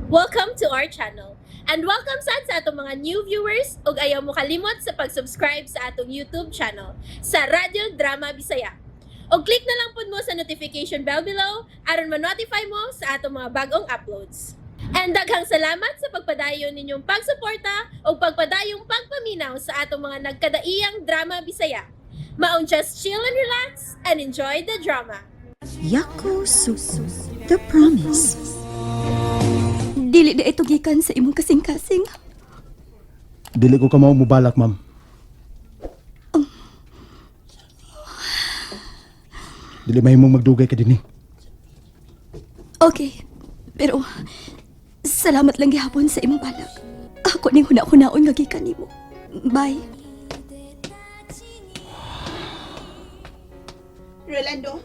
Welcome to our channel. And welcome sad sa atong mga new viewers ug ayaw mo kalimot sa pag-subscribe sa atong YouTube channel sa Radyo Drama Bisaya. Og click na lang pud mo sa notification bell below aron ma-notify mo sa atong mga bagong uploads. And daghang salamat sa pagpadayon ninyong pagsuporta ug pagpadayong pagpaminaw sa atong mga nagkadaiyang drama Bisaya. Maong just chill and relax and enjoy the drama. Yakusoku, The Promise. Dili na ito gikan sa imong kasing-kasing. Dili ko kamao mubalak, ma'am. Dili mahimong magdugay ka dinhi. Okay, pero salamat lang gihapon sa imong balak. Ako ning huna-hunaon nga gikan nimo. Bye. Rolando.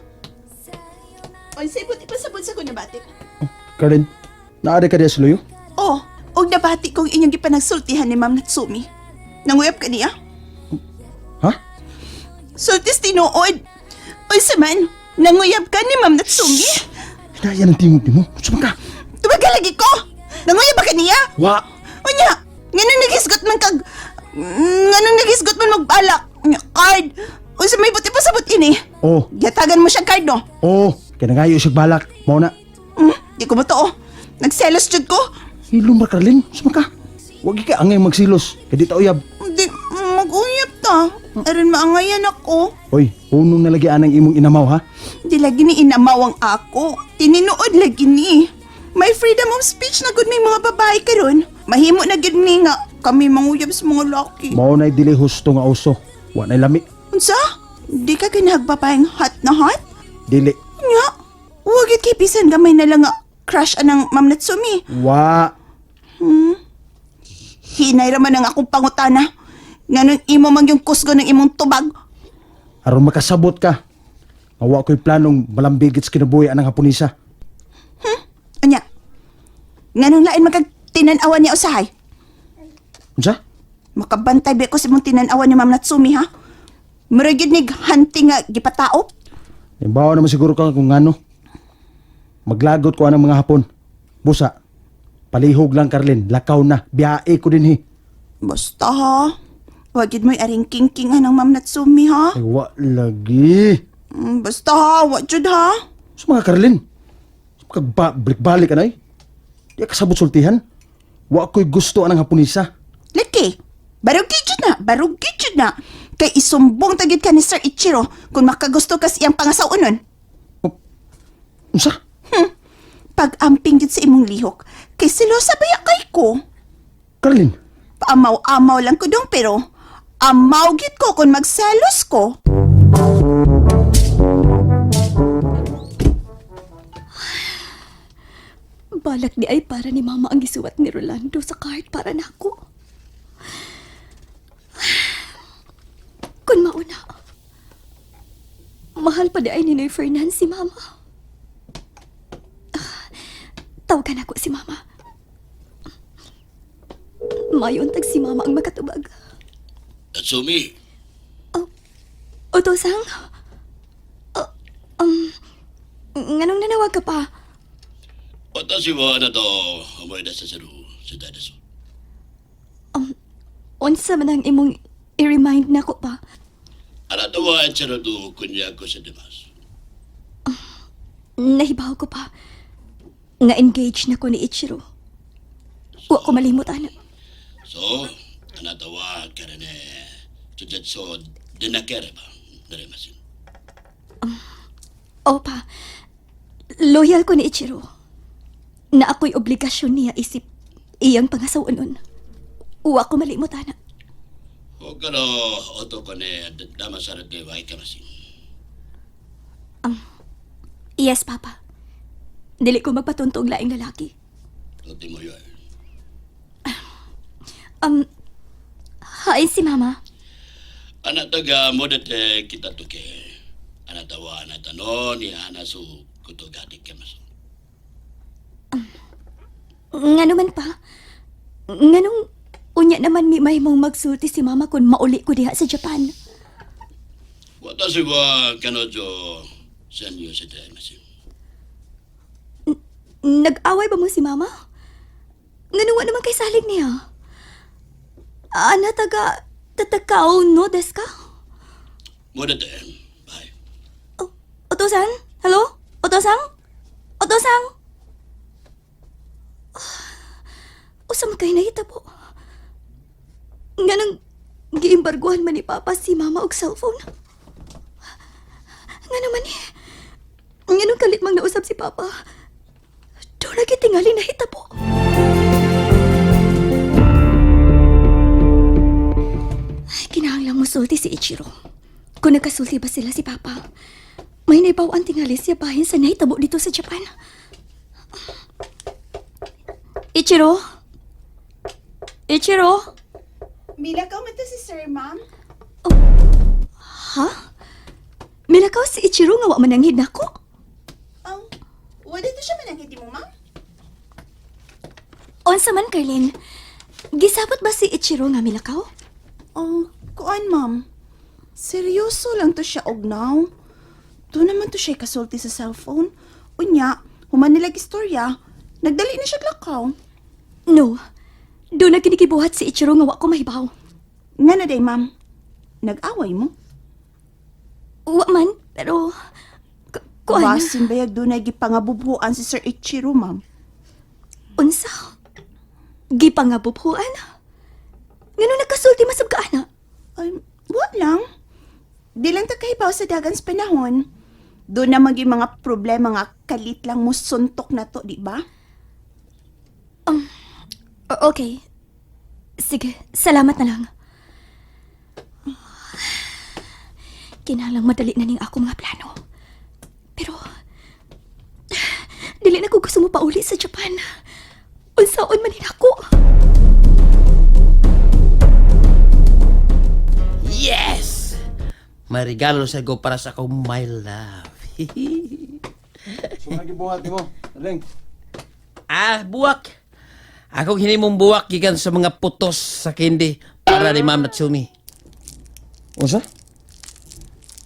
Unsay buti pasabot sa ko nabati? Karen, naari ka diya sa luyo? Oh, og nabati kong inyong gipanagsultihan ni Ma'am Natsumi. Nanguyab ka niya? Ha? Sultis tinuod. Unsa man, nanguyab ka ni Ma'am Natsumi? Hinaya ng tingog nimo. Suma ka. Tubaga lagi ko. Nanguyab ba ka niya? Wa. Unya, nganong naghisgot man kag nganong naghisgot man magbalak? Unya, card. Unsa may buti pasabot ini? Oh, Gatagan mo siya card no? oh. Kaya nangayo siya balak. Mao na. Di ko motoo. Nagselos jud ko. Hilom ra Karlin. Suma ka. Wag ka angay magsilos. Kay di ta uyab. Di, mag-uyab ta. Aron maangayan ako. Oy, unong nalagi anang imong inamaw ha? Di lagi ni inamaw ang ako. Tininuod lagi ni. May freedom of speech na gud may mga babae karon. Mahimo na gud ni nga kami manguyab sa mga laki. Mao na'y dili husto nga uso. Wa na'y lami. Unsa? Di ka ganahag babaeng hot na hot? Dili. Nya, huwag yun kay bisan gamay na lang nga crush anang Ma'am Natsumi. Wa. Hinay ra man ang akong pangutana. Nganon imo man yung kusgo ng imong tubag. Aron makasabot ka. Nga wa ko'y planong malambigit sa kinabuhi anang Haponisa. Anya, nganong lain magkag tinan-awan niya usahay? Unsa? Makabantay ba ko sa imong tinan-awan ni Ma'am Natsumi ha? Murag yun nig hunting nga gipatao. Halimbawa naman siguro ka kung ano. Maglagot ko anang mga Hapon. Busa, palihog lang Karlin, lakaw na, biyae ko din hi. Basta ha. Wag yun mo'y aring king-king ng Ma'am Natsumi ha. Ay, wa lagi. Basta ha, wa jud ha. Sa mga Karlin, balik-balik ka na eh. Di ka kasabot sultihan. Wa ko'y gusto anang Haponisa. Laki, barugi jud na, barugi jud na. Kay isumbong tagid ka ni Sir Ichiro kung makagusto ka sa iyang pangasawunon. Unsa? Pag-amping jud sa imong lihok, kay silosa baya kay ko. Karlin, Paamaw-amaw lang ko dong pero amaw gid ko kung magselos ko. Balak di ay para ni Mama ang gisuwat ni Rolando sa card para nako. Kun mauna, mahal pa di ay ni Noy Fernan si Mama. Ah, tawagan ako si Mama. Mayon tag si Mama ang makatubag. Natsumi, Otosang? Nganong nanawag ka pa? 私はあなたを思い出させる世代です。 Unsa man ang imong i-remind nako pa? あなたはチェロと婚約してます。 Nahibaw ko pa nga engaged na ko ni Ichiro. Wa ko malimot ana. そう、あなたは彼に直接そうでなければなりません。 Opa, loyal ko ni Ichiro. Na ako'y obligasyon niya isip iyang pangasawanon. Wa ko malimot ana. 他の男に騙されてはいけません。 Yes, Papa. Dili ko magpatuntong laing lalaki. とても良い。 Hain si Mama. あなたが戻ってきたとき、あなたはあなたのに話すことができます。 Nga naman pa. Nganong unya naman mi may mong magsulti si Mama kung mauli ko diha sa Japan. 私は彼女を潜入していません。 Nag-away ba mo si Mama? Ngano wa naman kay salig niya? Ana taga tatakaw no desu ka? Muna te. Bye. Oh, Otosan? Hello? Otosang? Otosang? Usa man kay nahitabo. Nganong giimbarguhan man ni Papa si Mama og cellphone? Nga naman eh. Nganong kalit mang nausap si Papa? Doon na gitingali nahitabo. Ay, kinahanglang musulti si Ichiro. Kung nagkasulti ba sila si Papa, may naibaw ang tingali siya bahin sa nahitabo dito sa Japan. Ichiro? Ichiro? Mila ka man to si sir, ma'am. Ha? Milakaw si Ichiro nga wa mananghid nako. Ang, wala to siya mananghid mo, ma'am? Unsa man, Carlin? Gisabot ba si Ichiro nga milakaw? Oh, kuan, ma'am. Seryoso lang to siya og now. Doon naman to siya kasulti sa cellphone. Unya, human nila istorya. Nagdali na siya lakaw. No. Doon na kinikibuhat si Ichiro nga wa ko mahibaw. Nga na day, ma'am. Nag-away mo? Wa man, pero... Kuan, Basin bayag doon ay gipangabubuan si Sir Ichiro, ma'am. unsa? Gipangabubuan? Ngano nagkasulti masab ka, ana? Ay, wa lang. Di lang ta kahibaw sa dagan sa panahon. Doon na maging mga problema nga kalit lang mo suntok na to, di ba? Okay. Sige, salamat na lang. Kinahanglang madali na ning ako mga plano. Pero, dili na ko gusto mo pauli sa Japan. Unsaon man ako. Yes! May regalo sa go para sa akong my love. So, nagibuhat mo. Darling. Ah, buwak. Akong hinimong buwak gikan sa mga putos sa candy para ni Ma'am Natsumi. Unsa?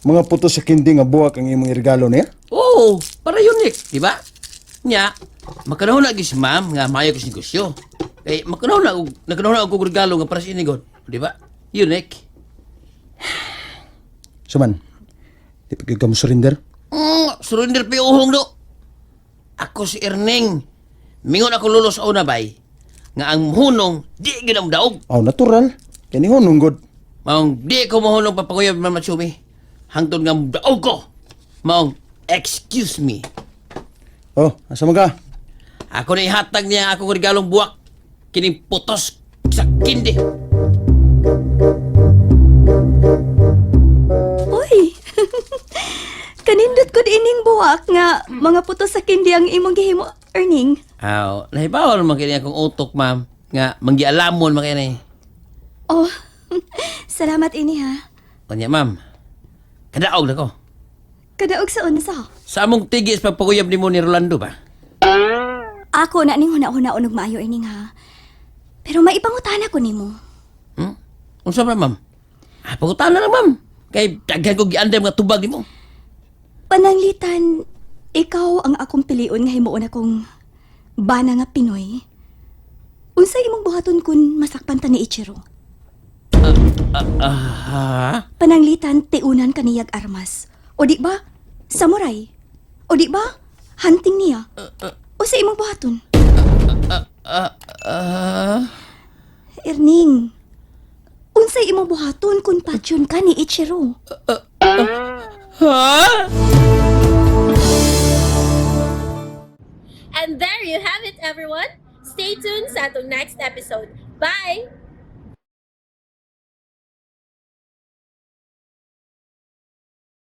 Mga puto sa kindi nga buwak ang imong regalo niya? Oo, para unique, di ba? Nya, makanahon na gis ma'am nga maayo ko sa negosyo. Eh, makanahon na og nagkanahon na og regalo nga para sa inigon, di ba? Unique. Suman, di pa gyud ka mo surrender? Surrender pa yung uhong do. Ako si Erning. Mingon ako lulo sa una bay. Nga ang hunong di gyud ang daog. Aw, natural. Kani hunong god. Maong di ko mahulong papakuyab Ma'am Matsumi. Hangtod nga daog ko. Maong excuse me. Oh, asa man ka? Ako na ihatag niya akong regalong buwak. Kining putos sa kindi. Uy! Kanindot ko ining buwak nga mga puto sa kindi ang imong gihimo, Erning. Aw, nahibaw naman kini akong utok, ma'am. Nga manggialamon man kini. Oh, salamat ini ha. Kanya, ma'am. Kadaog na ko. Kadaog sa unsa. Sa among tigis pagpakuyab nimo ni Rolando ba? Ako na ning huna-huna og maayo ining ha. Pero maipangutana ko nimo. Hmm? Unsa ba, ma'am? Ah, pangutan na lang, ma'am. Kay daghan ko giandam nga tubag nimo. Pananglitan, ikaw ang akong piliun nga himuon akong bana nga Pinoy. Unsay imong buhaton kun masakpan ta ni Ichiro? Ah, Pananglitan, tiunan kaniyag armas. O di ba? Samurai. O di ba? Hunting niya. O sa imong buhaton? Erning, unsay imong buhaton kun patyon ka ni Ichiro? Ha? And there you have it, everyone. Stay tuned sa atong next episode. Bye!